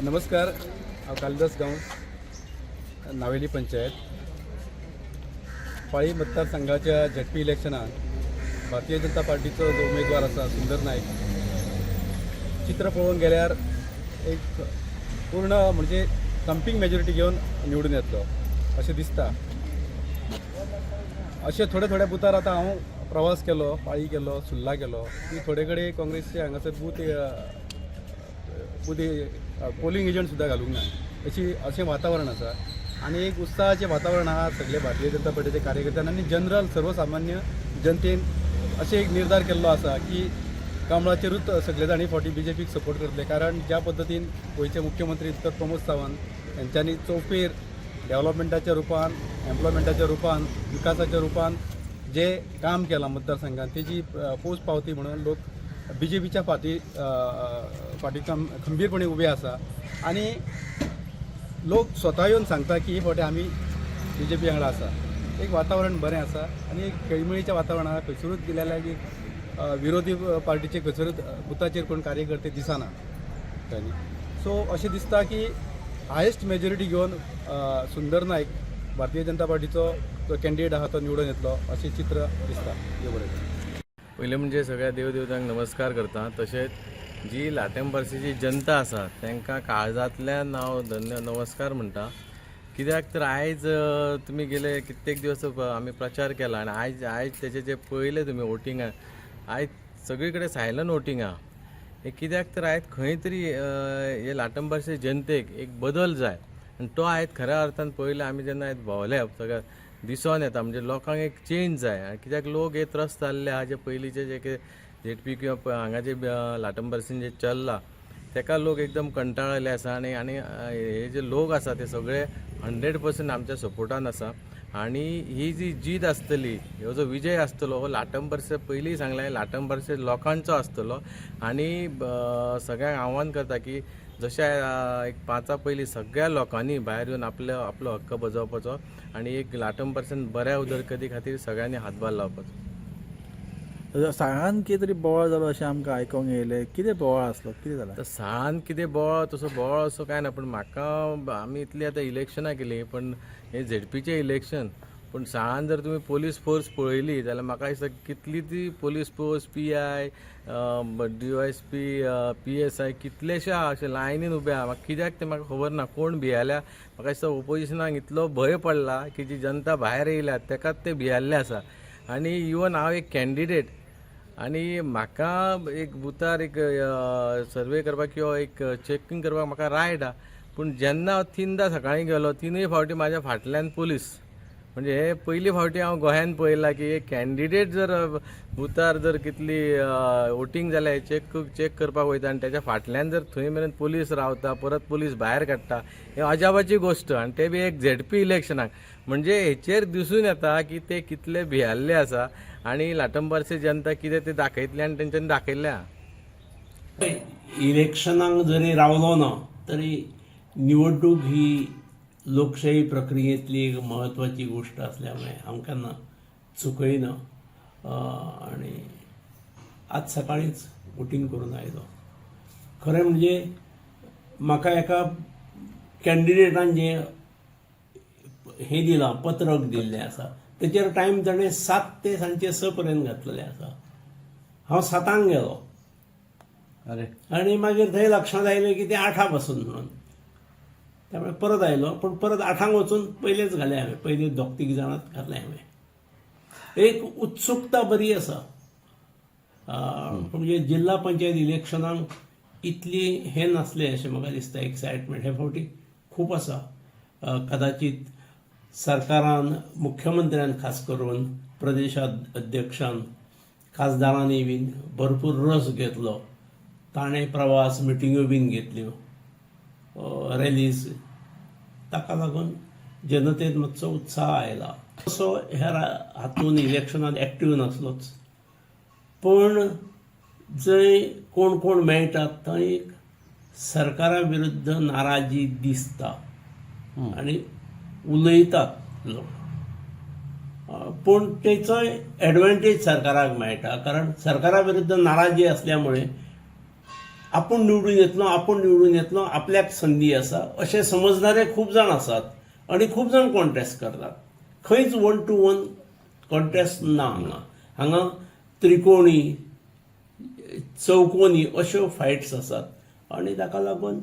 नमस्कार, हांव कालिदास गांवस, नावेली पंचायत. पाळी मतदारसंघाच्या झेडपी इलेक्शनात भारतीय जनता पार्टीचो जो उमेदवार आसा सुंदर नायक, चित्र पळोवंक गेल्यार एक पूर्ण म्हणजे थंपींग मेजॉरिटी घेवन निवडून येतलो अशें दिसता. अशें थोडे थोड्या बुथार आतां हांव प्रवास केलो, पाळी केलो, सुर्ला केलो की थोडे कडेन काँग्रेसचे हांगासर बूथ बूथ पोलिंग एजंट सुद्दां घालूंक ना अशी अशें वातावरण आसा आनी एक उत्साहाचें वातावरण आहा. सगळे भारतीय जनता पार्टीचे कार्यकर्त्यान आनी जनरल सर्वसामान्य जनतेन अशें एक निर्धार केल्लो आसा की कमळाचेरूच सगळे जाण ही फावटी बीजेपीक सपोर्ट करतले, कारण ज्या पद्दतीन गोंयचे मुख्यमंत्री डॉक्टर प्रमोद सावंत हेंच्यांनी चौफेर डेव्हलपमेंटाच्या रुपान, एम्प्लॉयमेंटाच्या रुपान, विकासाच्या रुपान जे काम केलां मतदारसंघात, तेजी पोच पावती म्हणून लोक बीजेपीच्या फाटी फाटी खंबीरपणे उबे आसा आनी लोक स्वता येवन सांगता की ही फावटी आमी बीजेपी वांगडा आसा. एक वातावरण बरें आसा आनी एक खेळमेळीचें वातावरण आसा. खंयसरूच गेले की विरोधी पार्टीचे खंयसरूच बुथाचेर कोण कार्यकर्ते दिसना तांणी. सो अशें दिसता की हायेस्ट मेजॉरिटी घेवन सुंदर नायक, भारतीय जनता पार्टीचो जो कॅन्डिडेट आहा, तो निवडून येतलो अशें चित्र दिसता. देव बरें करूं. पयलें म्हणजे सगळ्या देवदेवतांक नमस्कार करता. तशेंच जी लाटेंबार्सेची जनता आसा तांकां काळजांतल्यान हांव धन्य नमस्कार म्हणटा, कित्याक तर आयज तुमी गेले कित्येक दिवस आमी प्रचार केला आनी आयज तेजे जे पळयले तुमी वोटींग, आयज सगळी कडेन सायलंट वोटींग आहा. हें कित्याक तर आयज खंय तरी हे लाटंबार्से जनतेक एक बदल जाय आनी तो आयज खऱ्या अर्थान पळयलें आमी जेन्ना आयज भोंवले, सगळ्या दिसोन येता, म्हणजे लोकांक एक चेंज जाय. आनी कित्याक लोक हे त्रस्त जाल्ले आहा, जे पयलींचे जे कितें झेडपी किंवा हांगा जे लाटंबार्सेन जे चल्ला तेका लोक एकदम कंटाळलेले आसा. आनी हे जे लोक आसा ते सगळे 100% आमच्या सपोर्टान आसा आनी ही जी जीत आसतली, हो जो विजय आसतलो हो लाटंबार्से, पयलीं सांगलें, लाटंबार्से लोकांचो आसतलो. आनी सगळ्यांक आव्हान करता की जशें एक पांचा पयलीं सगळ्या लोकांनी भायर येवन आपलो आपलो हक्क बजावपाचो आनी एक लाटंबार्सेन बऱ्या उदरगती खातीर सगळ्यांनी हातभार लावपाचो. साळान कितें तरी बोवाळ जालो अशें आमकां आयकोंक येयलें. कितें बोवाळ आसलो? कितें जालां? आतां साळान कितें बोवाळ, तसो बोवाळ असो कांय ना, पूण म्हाका आमी इतली आतां इलेक्शनां केलीं, पण हें झेडपीचें इलेक्शन, पूण साळान जर तुमी पोलीस फोर्स पळयली जाल्यार म्हाका दिसता कितली ती police force, PI, DySP, PSI कितलेशे आहा, अशे लायनीन उबे आहा. म्हाका कित्याक तें म्हाका खबर ना, कोण भियाल्या. म्हाका दिसता ओपोजिशनाक इतलो भंय पडला की जी जनता भायर येयल्या तेकाच ते भियाल्ले आसा. आनी इवन हांव एक कॅन्डिडेट आनी म्हाका एक बुथार एक सर्वे करपाक किंवा एक चॅकिंग करपाक म्हाका रायट आहा, पूण जेन्ना हांव तिनदां सकाळीं गेलो, तिनूय फावटी म्हाज्या फाटल्यान पोलीस. म्हणजे हे पयली फावटी हांव गोंयांत पळयलां की एक कॅन्डिडेट जर बुथार जर कितली वोटींग जाल्या चॅक चॅक करपाक वयता आनी तेच्या फाटल्यान जर थंय मेरेन पोलीस रावता, परत पोलीस भायर काडटा, हे अजापाची गोश्ट आनी ते बी एक झेडपी इलेक्शनाक. म्हणजे हेचेर दिसून येता की ते कितले भियाल्ले आसा आनी लाटंबारसे जनता कितें ते दाखयतले आनी तेंच्यांनी दाखयल्लें आहा. इलेक्शनाक जरी रावलो ना तरी निवडणूक ही लोकशाही प्रक्रियेंतली एक म्हत्वाची गोश्ट असल्यामुळे आमकां ना चुकयना आणि आज सकाळीच वोटींग करून आयलो. खरें म्हणजे म्हाका एका कॅन्डिडेटान जें हें दिलां, पत्रक दिल्लें आसा, तेचेर टायम ताणें 7 ते सांजचे 6 पर्यंत घातलेलें आसा. हांव 7 गेलो. अरे. आणि मागीर थंय लक्षांत आयलें की ते 8 पासून म्हणून, त्यामुळे परत आयलो. पूण परत 8 वचून पयलेच घाले हांवें, पयले दोग तीग जाणांत घातले हांवें. एक उत्सुकता बरी आसा. म्हणजे जिल्हा पंचायत इलेक्शनाक इतली हें नासलें अशें म्हाका दिसता, एक्सायटमेंट हे फावटी खूब आसा. कदाचित सरकारान, मुख्यमंत्र्यान, खास करून प्रदेशाध्यक्षान, खासदारांनी बीन भरपूर रस घेतलो. ताणें प्रवास, मिटिंग्यो बीन घेतल्यो, रॅलीज, ताका लागून जनतेत मातसो उत्साह आयला. तसो ह्या हातून इलेक्शनात एक्टीव नासलोच, पूण जंय कोण कोण मेळटात थंय एक सरकारा विरुद्ध नाराजी दिसता आनी उलयतात लोक. पूण तेचोय एडवांटेज सरकाराक मेळटा, कारण सरकारा विरुद्ध नाराजी असल्यामुळे आपूण निवडून येतलो, आपूण निवडून येतलो, आपल्याक संदी आसा अशें समजणारे खूब जाण आसात आनी खूब जाण कॉन्टेस्ट करतात. खंयच वन टू वन कॉन्टेस्ट ना हांगा. हांगा त्रिकोणी, चौकोनी अश्यो फायट्स आसात आनी ताका लागून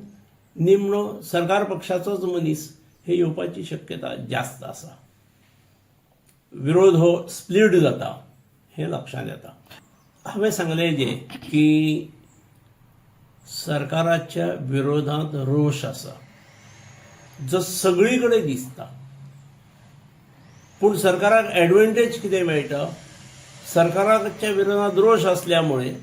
निमणो सरकार पक्षाचोच मनीस हे येवपाची शक्यता जास्त आसा. विरोध हो स्प्लीट जाता हें लक्षांत येता. हांवें सांगलें जें की सरकाराच्या विरोधांत रोश आसा जो सगळी कडेन दिसता, पूण सरकाराक एडवांटेज कितें मेळटा, सरकाराच्या विरोधांत रोश आसल्या मुळे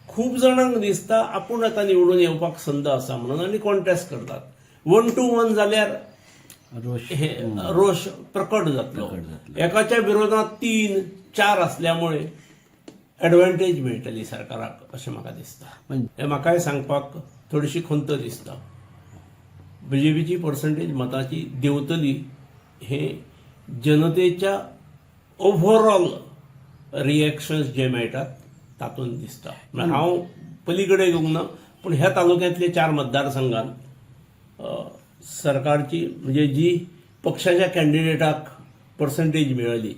खूब जाणांक दिसता आपूण आतां निवडून येवपाक संद आसा म्हणून आनी कॉन्टेस्ट करतात. वन टू वन जाल्यार रोश हे रोश प्रकट जातलो. एकाच्या विरोधात तीन चार असल्यामुळे एडवांटेज मेळटली सरकाराक अशें म्हाका दिसता. हें म्हाकाय सांगपाक थोडीशी खंत दिसता. बीजेपीची पर्संटेज मताची देंवतली हें जनतेच्या ओव्हरऑल रिएक्शन्स जे मेळटात तातूंत दिसता. म्हळ्यार हांव पली कडेन येवंक ना, पूण ह्या तालुक्यांतले चार मतदारसंघात सरकारची, म्हणजे जी पक्षाच्या कॅन्डिडेटाक पर्संटेज मेळ्ळी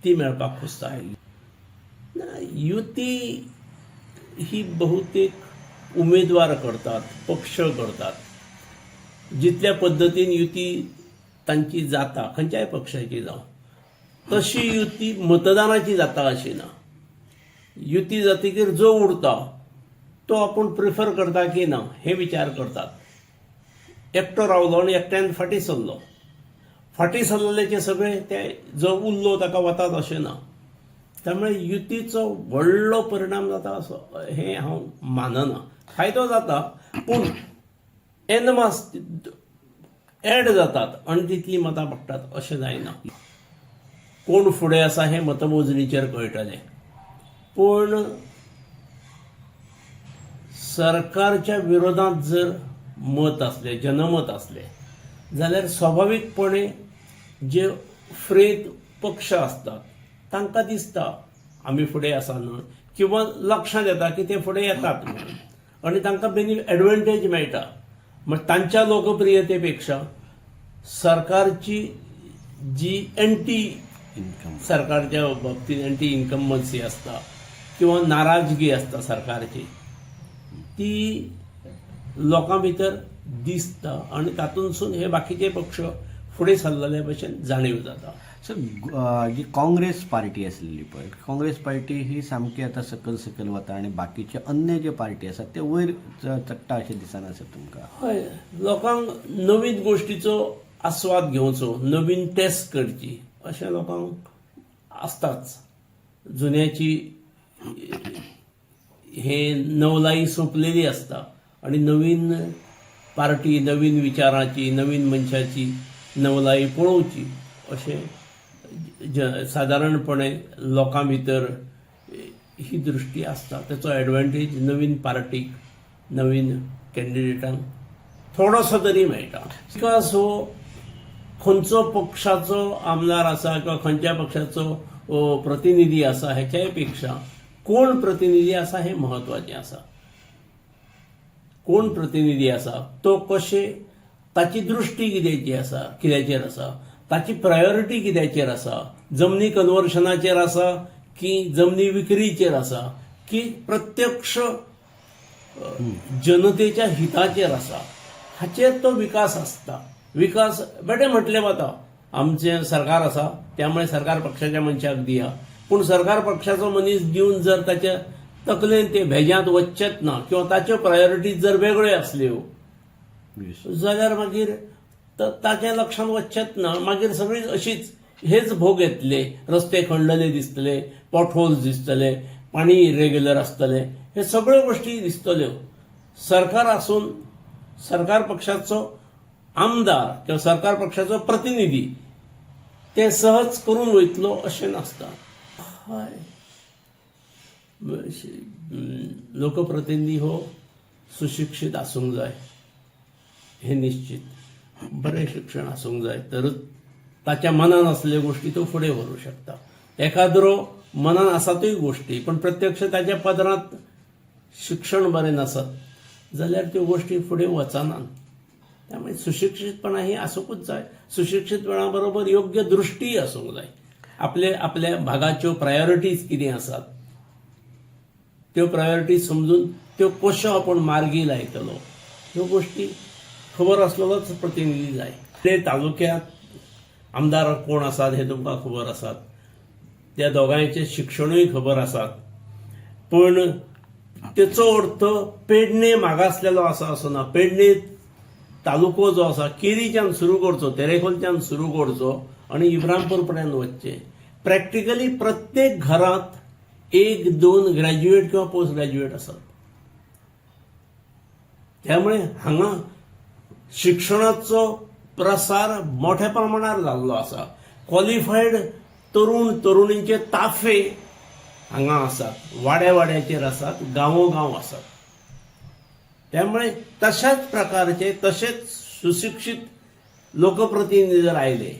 ती मेळपाक खोसता. ना, युती ही बहुतेक उमेदवार करतात, पक्ष करतात. जितल्या पद्दतीन युती तांची जाता, खंयच्याय पक्षाची जावं, तशी युती मतदानाची जाता अशी ना. युती जातकीर जो उरता तो आपूण प्रिफर करता की ना हे विचार करतात. एकटो रावलो आनी एकट्यान फाटीं सरलो, फाटीं सरलेल्याचे सगळे ते जो उरलो ताका वतात अशें ना. त्यामुळे युतीचो व्हडलो परिणाम जाता असो हें हांव मानना. फायदो जाता, पूण एन मास एड जातात आनी तितलीं मतां पडटात अशें जायना. कोण फुडें आसा हें मतमोजणीचेर कळटलें, पूण सरकारच्या विरोधांत जर मत आसलें, जनमत आसलें जाल्यार स्वाभावीकपणे जे फ्रेत पक्ष आसतात तांकां दिसता आमी फुडें आसा न्हय, किंवा लक्षांत येता की ते फुडें येतात म्हणून आनी तांकां बेनी एडवांटेज मेळटा. मागीर तांच्या लोकप्रियते पेक्षा सरकारची जी एंटी इन्कम सरकारच्या बाबतीत एंटी इन्कम्बन्सी आसता किंवा नाराजगी आसता सरकारची, ती लोकां भितर दिसता आनी तातूंतसून हे बाकीचे पक्ष फुडें सरलेले भशेन जाणीव जाता. सर, जी काँग्रेस पार्टी आसलेली पळय, काँग्रेस पार्टी ही सामकी आतां सकयल सकयल वता आनी बाकीचे अन्य जे पार्टी आसात ते वयर चडटा अशें दिसना सर तुमकां? हय, लोकांक नवीन गोश्टीचो आस्वाद घेवचो, नवीन टेस्ट करची अशें लोकांक आसताच. जुन्याची हे नवलाई सोंपलेली आसता आनी नवीन पार्टी, नवीन विचाराची, नवीन मनशाची नवलाई पळोवची अशें सादारणपणे लोकां भितर ही दृश्टी आसता. तेचो एडवांटेज नवीन पार्टीक, नवीन कॅन्डिडेटांक थोडोसो तरी मेळटा. विकास हो खंयचो पक्षाचो आमदार आसा किंवा खंयच्या पक्षाचो प्रतिनिधी आसा हेच्याय पेक्षा कोण प्रतिनिधी आसा हें म्हत्वाचें आसा. कोण प्रतिनिधी आसा, तो कशें, ताची दृश्टी कित्याची आसा, कित्याचेर आसा, ताची प्रायोरिटी कित्याचेर आसा, जमनी कन्वर्शनाचेर आसा की जमनी विक्रीचेर आसा की प्रत्यक्ष जनतेच्या हिताचेर आसा, हाचेर तो विकास आसता. विकास बेठे म्हटलें वता आमचें सरकार आसा त्यामुळे सरकार पक्षाच्या मनशाक दिया, पूण सरकार पक्षाचो मनीस दिवन जर ताच्या तकलेन ते भेज्यांत वचचेच ना किंवा ताच्यो प्रायोरिटीज जर वेगळ्यो आसल्यो जाल्यार मागीर ताच्या लक्षांत वचचेच ना. मागीर सगळीच अशीच हेच भोग येतले, रस्ते खणलेले दिसतले, पॉटहोल्स दिसतले, पाणी इरेग्युलर आसतलें, हे सगळ्यो गोश्टी दिसतल्यो. सरकार आसून सरकार पक्षाचो आमदार किंवा सरकार पक्षाचो प्रतिनिधी ते सहज करून वयतलो अशें नासता. हय, लोकप्रतिनिधी हो सुशिक्षीत आसूंक जाय हें निश्चित. बरें शिक्षण आसूंक जाय तरच ताच्या मनान आसल्यो गोश्टी तो फुडें व्हरूंक शकता. एखाद्रो मनान आसातूय गोश्टी, पण प्रत्यक्ष ताच्या पदरांत शिक्षण बरें नासत जाल्यार त्यो गोश्टी फुडें वचनात. त्यामुळे सुशिक्षीतपणा ही आसूंकूच जाय. सुशिक्षीतपणा बरोबर योग्य दृश्टीय आसूंक जाय. आपले आपल्या भागाच्यो प्रायोरिटीज कितें आसात त्यो प्रायोरिटीज समजून त्यो कश्यो आपूण मार्गी लायतलो ह्यो गोश्टी खबर आसलेलोच प्रतिनिधी जाय. ते तालुक्यांत आमदार कोण आसात हें तुमकां खबर आसात, त्या दोगांयचें शिक्षणूय खबर आसात, पूण तेचो अर्थ पेडणे मागासलेलो आसा असो ना. पेडणे तालुको जो आसा केरीच्यान सुरू करचो, तेरेखोलच्यान सुरू करचो आनी इब्रामपूर पर्यंत वचचें. प्रॅक्टिकली प्रत्येक घरांत एक दोन ग्रॅज्युएट किंवा पोस्ट ग्रॅज्युएट आसात. त्यामुळे हांगा शिक्षणाचो प्रसार मोठ्या प्रमाणार जाल्लो आसा. क्वॉलिफायड तरुण तरुणींचे ताफे हांगा आसात, वाड्या वाड्याचेर आसात, गांवो गांव आसात. त्यामुळे तशाच प्रकारचे तशेच सुशिक्षीत लोकप्रतिनिधी जर आयले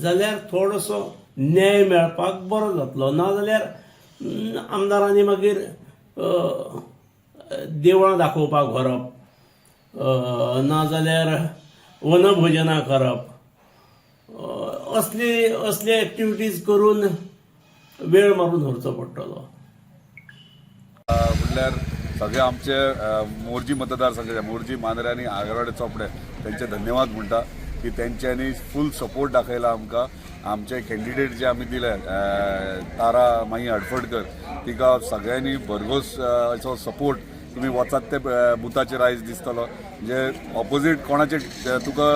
जाल्यार थोडोसो न्याय मेळपाक बरो जातलो. नाजाल्यार आमदारांनी मागीर देवळां दाखोवपाक व्हरप, नाजाल्यार वनभोजनां करप, असली असले एक्टिविटीज करून वेळ मारून व्हरचो पडटलो. म्हणल्यार सगळे आमचे मोरजी मतदारसंघाचे मोरजी, मांद्रे आनी आगरवाडे, चोपडे त्यांचे धन्यवाद म्हणटा की तेंच्यांनी फूल सपोर्ट दाखयला आमकां. आमचे कॅन्डिडेट जे आमी दिले तारा माई हडफडकर तिका सगळ्यांनी भरघोस असो सपोर्ट. तुमी वचात ते बुथाचेर आयज दिसतलो, म्हणजे ऑपोजीट कोणाचे तुका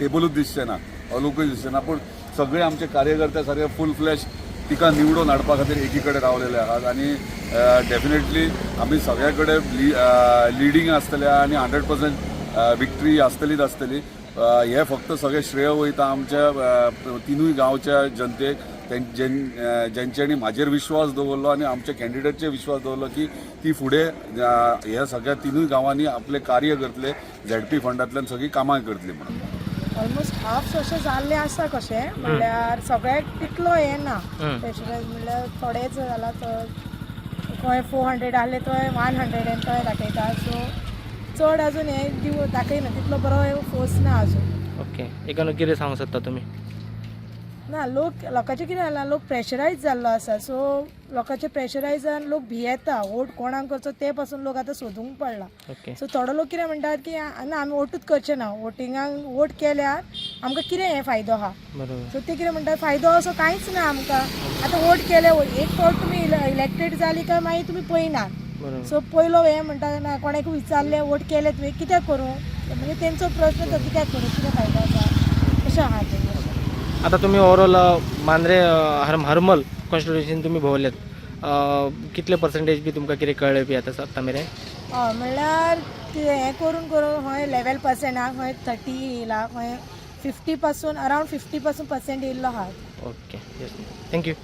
टेबलूच दिसचें ना, लोकूय दिसचे ना, पूण सगळे आमचे कार्यकर्ते सारके फूल फ्लॅश तिका निवडून हाडपा खातीर एकी कडेन रावलेले आहात. आनी डेफिनेटली आमी सगळ्या कडेन लिडींग आसतले आनी 100% विक्ट्री आसतलीच आसतली. हे फक्त सगळें श्रेय वयता आमच्या तिनूय गांवच्या जनतेक, जेंच्यांनी म्हाजेर विश्वास दवरलो आनी आमच्या कॅन्डिडेटचेर विश्वास दवरलो की ती फुडें ह्या सगळ्या तिनूय गांवांनी आपलें कार्य करतले, झेडपी फंडांतल्यान सगळीं कामां करतली म्हणून. ऑलमोस्ट हाफ अशें जाल्लें आसा. कशें म्हणल्यार सगळ्याक तितलो हें ना प्रेशरायज, म्हणल्यार थोडेच जाला. तर खंय 400 आहले थंय 100 आनी थंय दाखयता. सो चड अजून हें दिव दाखयना, तितलो बरो फोर्स ना अजून. ओके, एकान कितें सांगूंक सोदता तुमी? ना, लोक लोकांचें कितें जालां, लोक प्रेशरायज जाल्लो आसा. सो लोकांचे प्रेशरायजान लोक भियेता. वोट कोणाक करचो ते पासून लोक आतां सोदूंक पडला. सो थोडो लोक कितें म्हणटात की ना, आमी वोटूच करचे ना, वोटिंगाक वोट केल्यार आमकां कितें हें फायदो आहा? सो ते कितें म्हणटात, फायदो असो कांयच ना आमकां. आतां वोट केले, एक फावट तुमी इलेक्टेड जाली काय मागीर तुमी पळयनात. सो पयलो हें म्हणटा ना, कोणाक विचारलें वोट केले तुवें कित्याक करूं, म्हणजे तेंचो प्रश्न तो कित्याक करूं, कितें फायदो आसा, अशें आहा तें. आतां तुमी ओवरऑल मांद्रे हरमल कॉन्स्टिट्युएन्सीन तुमी भोंवल्यात, कितले पर्संटेज बी तुमकां कितें कळ्ळें बी आतां आतां मेरेन? हय, म्हणल्यार हें करून करून खंय 11% आहा, खंय 30 येयला, खंय 50 पासून, अरावंड 50 पासून पर्संट येयल्लो आहा. Okay, yes, thank you.